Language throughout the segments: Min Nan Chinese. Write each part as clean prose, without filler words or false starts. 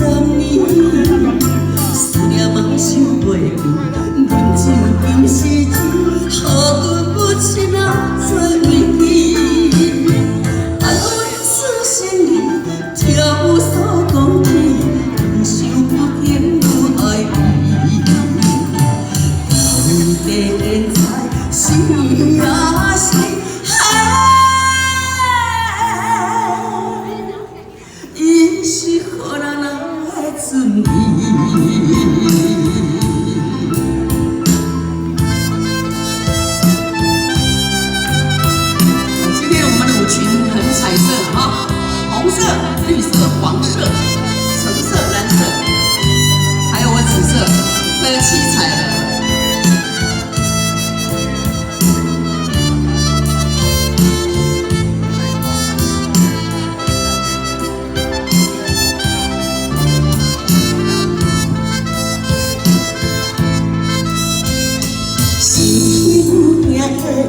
年，思念梦想袂断，阮酒今时酒，予阮母亲仔做慰藉。爱阮此生里，跳舞所讲起，想不停愈爱伊。到底现在是也是嘿，伊是予人的尊严。今天我们的舞裙很彩色哈，紅色、綠色、黃色、橙色、藍色，還有我紫色，快要七彩了。心惊的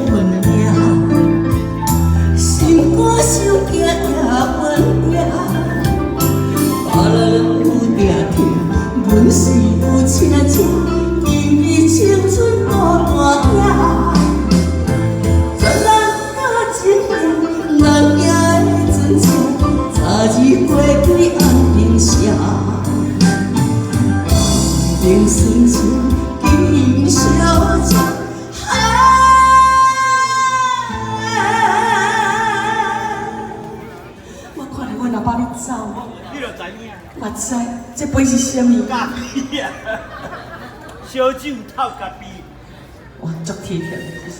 运命，心肝伤惊也稳定，别人有定痛，阮是有请者，因为青春孤单行。全人甲情命，难行的船车，早日过开安平城。平顺情金小姐。啊，我看著阮阿爸咧走，你就知影。我知這杯是啥物。咖啡啊，燒酒透咖啡。哇，足體貼，謝謝。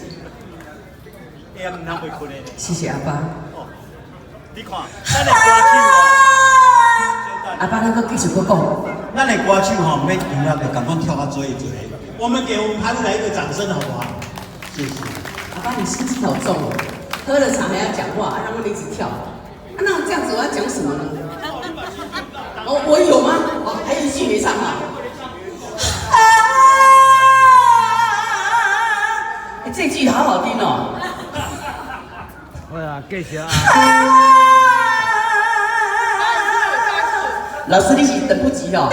哎呀，毋通袂睏的。謝謝阿爸。哦，你看，咱的歌手哦，阿爸，咱閣繼續閣講。咱的歌手吼，毋免求那個，共款跳較水一個。我們給我們潘來一個掌聲，好不好？謝謝。阿爸，你心機好重哦，喝了茶還要講話，讓他們一直跳。啊，那這樣子我要講什麼呢？哦，我有嗎？哦，還有一句沒唱啊。啊！欸，這句好好聽哦。好啦，繼續啊。老師，你是等不及哦。